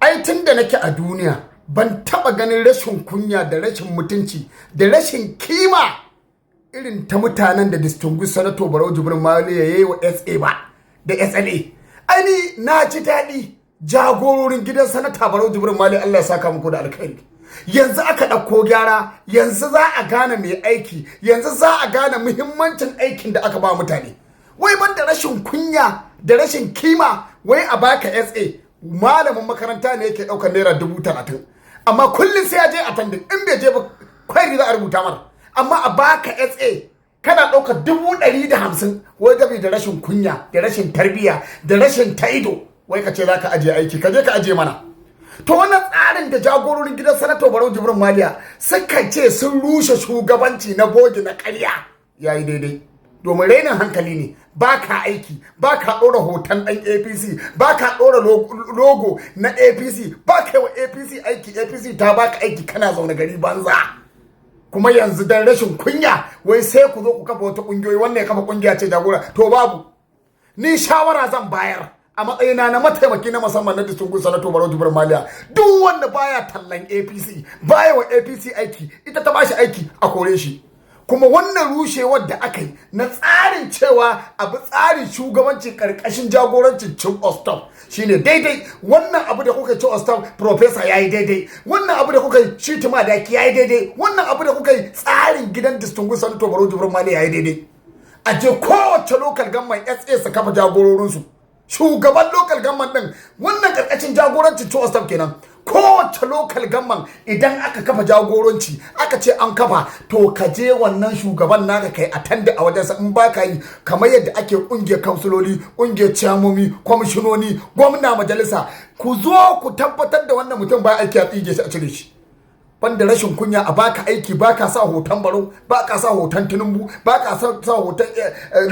Ai tun da nake a duniya ban taba ganin rashin kunya da rashin mutunci da rashin kima irin ta mutanen da distinguished Senator Barau Jibrin Maliya ya yi wa SA ba da SLA. Ai ni na ji daɗi, jagororin gidan Sanata Barau Jibrin Maliya, Allah ya saka muku da alkhairi. Yanzu aka ɗauko gyara, yanzu za a gane mai aiki, yanzu za a gane muhimmancin aikin da aka ba mutane. Wai ban da rashin kunya da rashin kima, wai a baka SA, malamin makaranta ne yake ɗaukar ₦30,000, amma kullum sai ya je attending, in bai je ba query za a rubuta mara. Amma a baka SA kana ɗaukar 150,000, wai gabi da rashin kunya da rashin tarbiyya da rashin taido, wai ka ce za ka ajiye aiki. Ka je ka ajiye mana. To wannan tsarin da jagororin gidan Sanato Barau Jibrin Maliya suka ce sun rushe shugabanci na bogi na ƙarya yayi daidai, domin rainin hankali ne. Ba ka aiki, ba ka ɗora hoton ɗan APC, ba ka ɗora logo na APC, ba ka yi wa APC aiki. APC ta baka aiki, kana zaune gari banza. Kuma yanzu dan rashin kunya, wai sai ku zo ku kafa wata ƙungiyoyi, wannan ya kafa ƙungiya ce jagora. To babu, ni shawara zan bayar a matsayina na mataimaki na musamman na distinguished Sanato Barau Jibrin Maliya: duk wanda baya tallan APC, baya wa APC aiki, ita ta bashi aiki, a kore shi. Kuma wannan rushewar da aka yi na tsarin cewa abu tsarin shugabanci karkashin jagorancin chief of staff shine daidai. Wannan abu da kuka yi, chief of staff professor, yayi daidai. Wannan abu da kuka yi, Shitu Madaki, yayi daidai. Wannan abu da kuka yi, tsarin gidan distinguished Senator Barau Jibrin Maliya, yayi daidai. A je kowace local government, SA su kafa jagororinsu, shugaban local government din. Wannan karkashin jagorancin chief of staff kenan. Kowace local government idan aka kafa jagoranci, aka ce an kafa, to ka je wannan shugaban naka kai attend a wajensa. In ba ka yi, kamar yadda ake kungiyar kansuloli, kungiyar ciyamomi, kwamishinoni, gwamna, majalisa, ku zo ku tabbatar da wannan mutum ba aiki, a tsige shi, a cire shi. Banda rashin kunya, a baka aiki baka sa hoton Barau, baka sa hoton Tinubu, baka sa hoton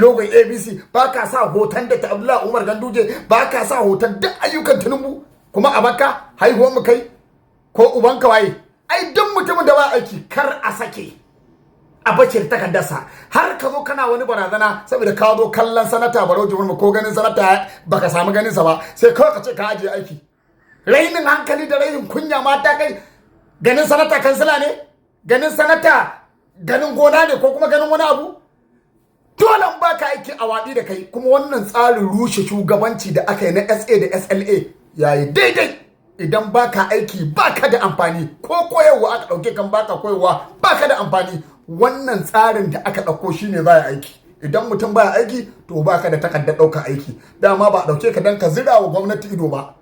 logon ABC, baka sa hoton da Abdullahi Umar Ganduje, baka sa hoton duk ayyukan Tinubu, kuma a baka haihuwar mu kai ko ubanka waye? Ai duk mutumin da ba aiki, kar a sake a bace takardarsa. Har ka zo kana wani barazana saboda ka zo kallon Sanata Barau Jibrin ko ganin sanata baka samu ganin sa ba, sai kawai ka ce ka ajiye aiki. Rainin hankali da rainin kunya mata kai, ganin sanata kansila ne? Ganin sanata ganin gona ne ko kuma ganin wani abu? Dole in baka aiki a waɗi da kai. Kuma wannan tsarin rushe shugabanci da aka yi na SA da SLA yayi daidai. Idan baka aiki, baka da amfani. Ko koyarwa aka ɗauke kan baka koyarwa, baka da amfani. Wannan tsarin da aka ɗauko shine za a aiki. Idan mutum baya aiki, to baka da takardar ɗaukar aiki. Dama ba a ɗauke ka don ka zira wa gwamnati ido ba,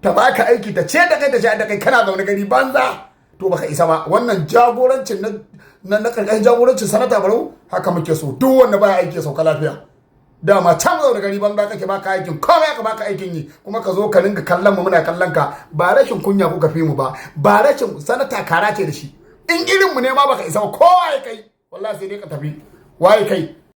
ta baka aiki, ta ce da kai, ta sha da kai, kana zaune gari banza, to baka isa ba. Wannan jagorancin na karkashin jagorancin Sanata Barau, haka muke so. Duk wanda baya aiki, sauka lafiya. Dama can zaune gari banza kake, baka aikin komai, ka baka aikin yi, kuma ka zo ka ringa kallon mu muna kallon ka. Ba rashin kunya kuka fi mu ba, ba rashin sanata kara ce da shi. In irin mu ne ma baka isa ba, kowa ya kai, wallahi sai dai ka tafi. Waye kai?